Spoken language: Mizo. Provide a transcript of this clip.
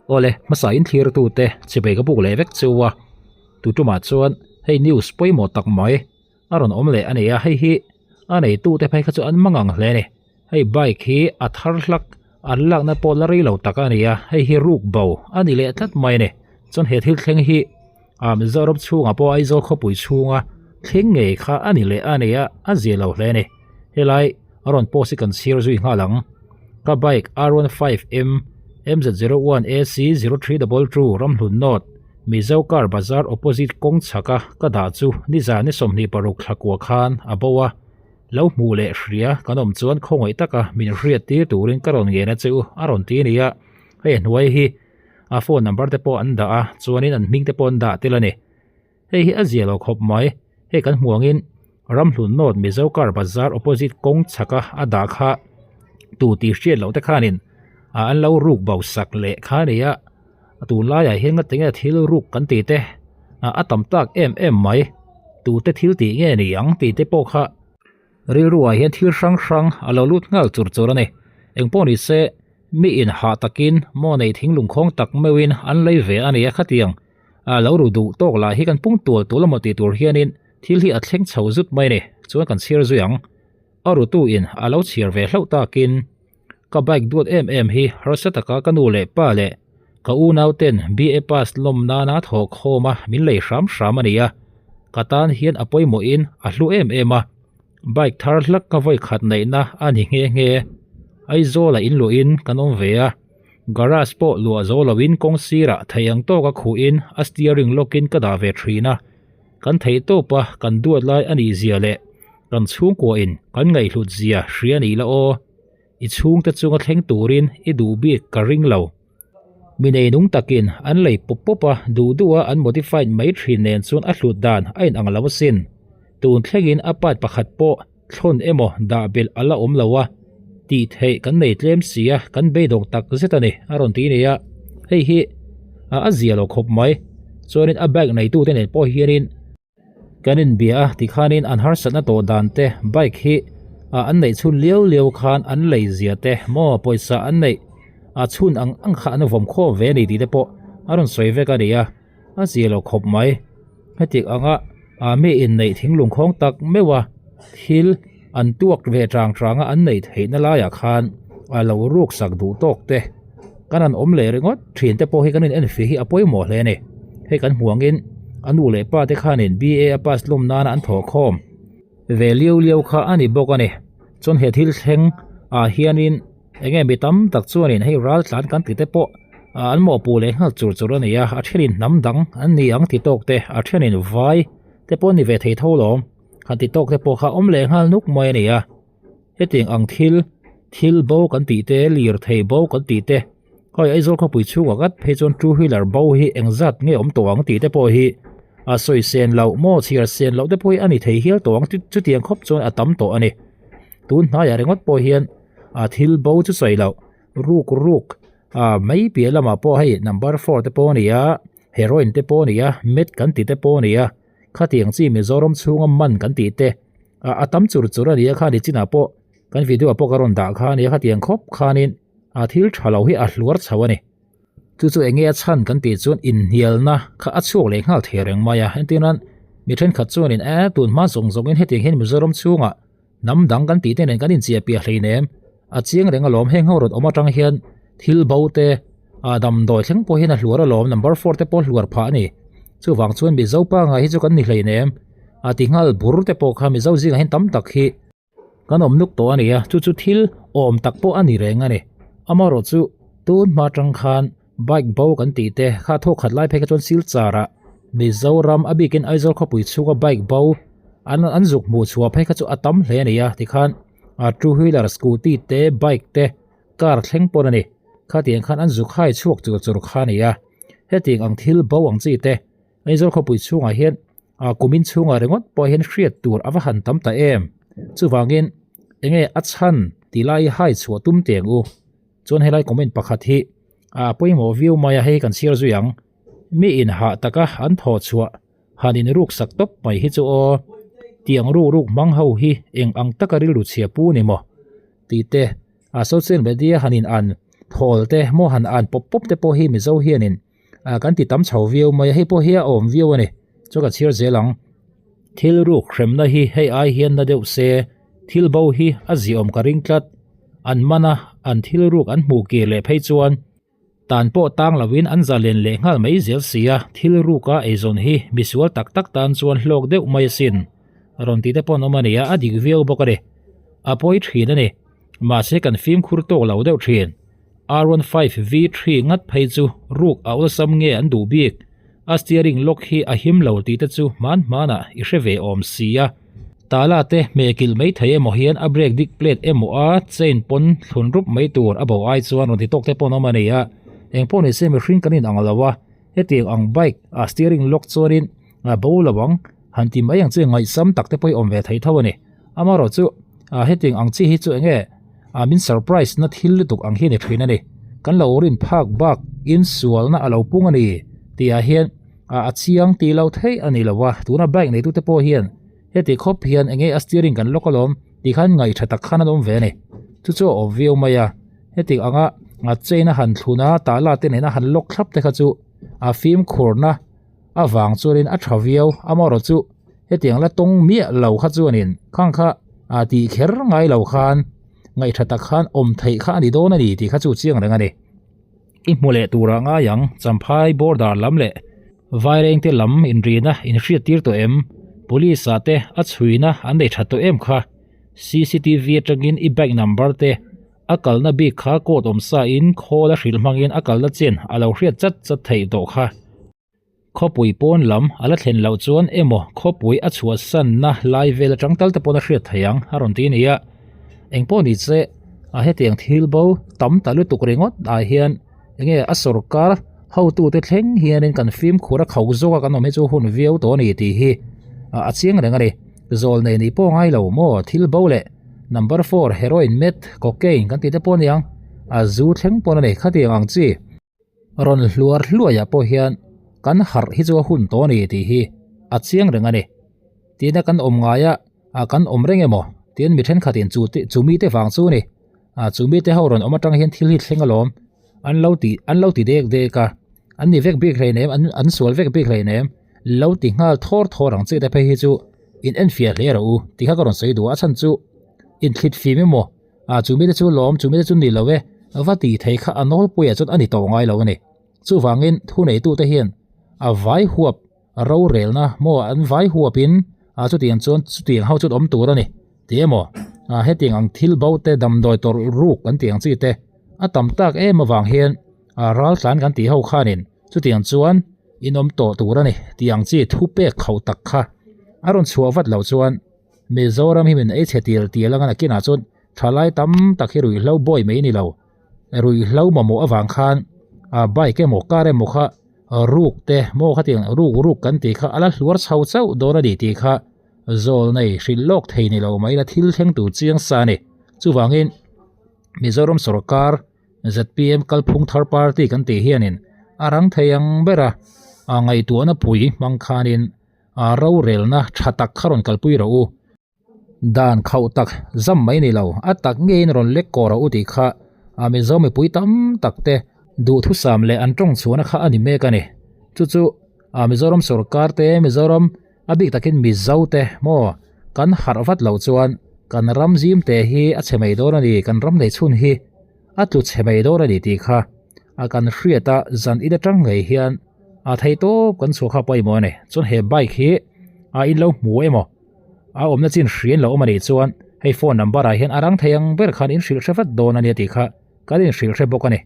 Awle, hmasa in thlir tute chibei ka buk leh vek chu a, tu tumah chuan hei news pawimawh tak mai a rawn awm leh a ni a, hei hi a neitute phei kha chu an mangang hle a ni. Hei bike hi a thar hlak an lakna pawh la rei lo tak a ni a, hei hi ruk bo a ni leh tlat mai a ni. Chuan he thil thleng hi ah Mizoram chhungah pawh Aizawl khawpui chhunga thleng ngei kha a ni leh a ni a, a zia lo hle a ni. Helai a rawn post hi kan chhiar zui nghal ang. Ka bike R15M MZ01 AC0322 Ramhlun North Mizo Car Bazar opposite kawng chhaka ka dah chu nizan ni 26 thla kua khan a bo a. Lo hmuh leh hria kan awm chuan khawngaih taka min hriat tir turin ka rawn ngen a che u a rawn ti a ni a. Hei a hnuai hi a phone number te pawh an dah a chuanin an hming te pawh an dah tel a ni. Hei hi a zia lo khawp mai. Hei kan hmuh angin Ramhlun North Mizo Car Bazar opposite kawng chhaka a dah kha tu tih hriat loh te khanin an lo ruk bo sak leh kha a ni a. Tunlaiah hian nga tinge thil ruk kan tih te a tam tak em em mai. Tute thil tih nge ni ang tih te pawh kha rilruah hian thil hrang hrang a lo lut nghal chur chur a ni. Engpawh ni se mi in hah takin maw nei thinglung khawng tak meuhin an lei ve a ni a khatiang. A lo ru duh tawk lah hi kan pung tual tual emaw tih tur hianin thil hi a thleng chho zut mai a ni. Chuan kan chhiar zui ang. A rutu in a lo chhiar ve hlauh takin ka bike duat em em hi harsa taka ka nu leh pa leh ka unau ten BA pass lawm nana thawh khawm a min lei hram hram a ni a. Ka tan hian a pawimawh in a hlu em em a. Bike thar hlak ka vawi khat neihna a ni nghe nghe. Aizawl ah in luah in kan awm ve a. Garage pawh luah zo loin kawng sirah thei ang tawka khuhin a steering lock in ka dah ve thin a, kan theih tawpa kan duat lai a nih zia leh kan chhungkua in kan ngaihhlut zia hria nih la aw. I chhungte chunga thleng turin i duh bik ka ring lo. Mi nei nung takin an lei pawp pawp a, duh duh a an modified mai thin nen chuan a hlut dan a inang lo asin. Tun thlengin a part pakhat pawh thlawn emaw dah belh a la awm lo a, tih theih kan nei tlem si a, kan beidawng tak zet a ni, a rawn ti ni a. Hei hi a zia lo khawp mai. Chuanin a bike neitute nen pawh hianin kan inbia a, tikhanin an harsatna tawh dan te, bike hi an neih chhun liau liau khan an lei zia te maw pawisa an neih a chhun ang ang kha an vawm khawm ve a ni tih te pawh a rawn sawi vek a ni a. A zia lo khawp mai. Heti anga ah mi inneih thinglung khawng tak meuh a thil an tuak ve chang chang a an neih theihna laiah khan a lo ruk sak duh tawk te kan han awm leh ringawt thin te pawh hi kan in enfiah hi a pawimawh hle a ni. Hei kan hmuh angin a nu leh pa te khanin BA a pass lawm nana an thawh khawm ve liau liau kha a ni bawk a ni. Chuan he thil thleng ah hianin. Enge mi tam tak chuanin hei ral tlan kan tih te pawh an mawhpuh leh nghal chur chur a ni a, a thenin hnam dang an ni ang ti tawk te, a thenin vai te pawh an ni ve thei tho lawm, han ti tawk te pawh kha awm leh nghal nuk mai a ni a. Hetiang ang thil, thil bo kan tih te, lirthei bo kan tih te, hei Aizawl khawpui chhungah ngat phei chuan two wheeler bo hi engzat nge awm tawh ang tih te pawh hi a sawi sen loh maw chhiar sen loh te pawh hi a ni thei hial tawh ang chutiang khawp chuan a tam tawh a ni. Tun hnaiah ringawt pawh hian a thil bo chu sawi loh ruk ruk ah mai piah lamah pawh hei number four te pawh a ni a heroin te pawh a ni a met kan tih te pawh a ni a khatiang chi Mizoram chhunga man kan tih te ah a tam chur chur a ni a khani chinah pawh kan video ah pawh ka rawn dah kha a ni a khatiang khawp khanin a thil tha lo hi a hluar chho a ni chu chu eng nge a chhan kan tih chuan inhnialna kha a chhuak leh nghal thei reng mai a entir nan mi thenkhat chuanin e tun hma zawng zawngin hetiang hian Mizoram chhungah Hnam dang kan tih te nen kan inchiah piah hleinem. A chiang reng alawm heng ho rawn awm atang hian thil bo te ah damdawi thleng pawh hian a hluar alawm number four te pawh hluar phah a ni. Chuvang chuan Mizo pangai hi chu kan ni hleinem. A ti nghal bur te pawh kha Mizo zingah hian tam tak hi kan awm nuk tawh a ni a, chu chu thil awm tak pawh a ni reng a ni. Amaherawh chu tun hma atang khan bike bo kan tih te kha thawk khat lai phei kha chuan Silchar ah Mizoram a bikin Aizawl khawpui chhunga bike bo an an zuk hmuh chhuah phei kha chu a tam hle a ni a tikhan ah two wheeler scooty te bike te car thleng pawn a ni khatiang khan an zuk hai chhuak chur chur kha a ni a hetiang ang thil bo ang chi te Aizawl khawpui chhungah hian ah kumin chhungah ringawt pawh hian hriat tur a va han tam ta em chuvangin enge a chhan tih lai hai chhuah tum teng u chuan helai comment pakhat hi ah pawimawh viau mai a hei kan chhiar zui ang. Mi in hah taka an thaw chhuah han in ruk sak tawp mai hi chu aw, tiang ruk ruk hmang ho hi eng ang taka rilru chhia pu ni maw? Tih te a social media han in an. Thawl te maw han an pawp pawp te pawh hi Mizo hianin ah kan ti tam chho viau mai a, hei pawh hi a awm viau a ni. Chuan ka chhiar zel ang. Thil ruk hremna hi hei ai hian na deuh se, thil bo hi a ziawm ka ring tlat. An man a, an thil ruk an hmuh kir leh phei chuan tan pawh tang loin an zalen leh nghal mai zel si a, thil ruka eizawn hi misual tak tak tan chuan hlawk deuh mai asin. Rawn tih te pawh an awm a ni a, a dik viau bawk a ni. A pawi thin a ni. Mahse kan fimkhur tawk lo deuh thin. R15V3 ngat phei chu ruk a awlsam nge an duh bik? A steering lock hi a him lo tih te chu hman hmanah i hre ve awm si a. Tala te hmeh kilh mai thei emaw hian a brake dik plate emaw a chain pawn thlun rup mai tur a bo ai chuan rawn ti tawk te pawn awm a ni a. Engpawh ni se mihring kan inang lo a, hetiang ang bike a steering lock chuanin a bo lo ang han ti mai ang chu ngaihsam tak te pawh hi awm ve thei tho a ni. Amaherawh chu ah hetiang ang chi hi chu enge ah min surprise na thil lutuk ang hi a ni thin a ni. Kan lo rin phak bak insualna a lo pung a ni tih ah hian ah a chiang tih loh theih a ni lo a, tuna bike neitu te pawh hian heti khawp hian enge a steering kan lock alawm tih khan ngaih tha tak khan an awm ve a ni. Chu chu a awm viau mai a, heti anga a chain a han thlun a tala te nena han lock thlap te kha chu a fimkhurna avang chuanin a tha viau amaherawh chu hetiang la tawng miah lo kha chuanin khang kha ah tih kher ngai lo khan ngaihṭha tak khan awm theih kha a ni dawn a ni tih kha chu chiang reng a ni. I hmu leh turah ngai ang Champhai border lam leh Vairengte lam inrina inhriat tir tawh em? Police ah te a chhuina an nei ṭha tawh em kha? Cctv atangin i bike number te a kalna bik kha court awm sa in khawl a hrilh hmangin a kalna chin a lo hriat chat chat theih tawh kha. Khawpui pawn lam a la thlen loh chuan emaw khawpui a chhuahsanna lai vel atang tal te pawn a hriat thei ang a rawn ti a ni a. Engpawh ni che a hetiang thil bo tam ta lutuk ringawt ah hian enge a sawrkar hotute thleng hianin kan fimkhur a kho zawk a kan awm hi chu hun viau tawh a ni tih hi a chiang reng a ni. Zawl nei nih pawh ngai lo maw thil bo leh number four heroin meth cocaine kan tih te pawh a niang a zu thleng pawn a ni khatiang ang chi. Rawn hluar hluaiah pawh hian kan harh hi chu a hun tawh a ni tih hi a chiang reng a ni. Tina kan awm ngaia ah kan awm reng emaw tiin mi thenkhatin chu te chu mite vang chu a ni. Ah chu mite ho rawn awm atang hian thil hi thleng alawm an lo ti an lo ti dek dek a, an ni vek bik hleinem an an sual vek bik hleinem lo ti nghal thawr thawr ang chi te phei hi chu in enfiah hle rawh u tih kha ka rawn sawi duh a, a chhan chu inthlit fim emaw Ah chu mite chu lawm, chu mite chu ni lo e, va tih thei kha a nawlpuiah chuan a ni tawh ngai lo a ni. Chuvangin thuneitute hian a vai huap rorelna maw an vai huapin ah chutiang chuan chutiang ho chu awm tur a ni tih emaw ah hetiang ang thil bo te damdawi tawrh ruk an tih ang chi te a tam tak em avang hian ah raltlan kan tih ho khanin chutiang chuan in awm tawh tur a ni tih ang chi thupek khauh tak kha a rawn chhuah vat loh chuan Mizoram hi min ei chhe tial tial anga nakinah chuan thalai tam tak hi ruihhlo bawi mai a ni lo. Ruihhlo mamawh avang khan ah bike emaw car emaw kha ruk te maw khatiang ruk ruk kan tih kha a la hluar chho chauh dawn a ni tih kha zawl nei hrilh lawk thei ni lo mai la thil thleng tur chiang sa a ni. Chuvangin Mizoram sawrkar zpm kalphung thar party kan tih hianin a rang thei ang bera ah ngaihtuahna pui hmang khanin A rorelna tha tak kha rawn kalpui rawh u. Dan khauh tak zam mai ni lo, a tak ngeiin rawn lek kawh rawh u tih kha a Mizo mipui tam tak te duhthusam leh an tawng chhuahna kha a ni mek a ni. Chu chu a Mizoram sorkar te, Mizoram a bik takin Mizo te maw kan harh vat loh chuan kan ram zim te hi a chhe mai dawn a ni, kan ram nei chhun hi a tlu chhe mai dawn a ni tih kha a kan hriat a zan in atang ngei hian a thei tawp kan chhuah kha pawimawh a ni chuan he bike hi a in lo hmu emaw a awmna chin hrian lo awm a nih chuan hei phone number ah hian a rang thei ang ber khan in hrilh hre vat dawn a nia tih kha kan in hrilh hre bawk a ni.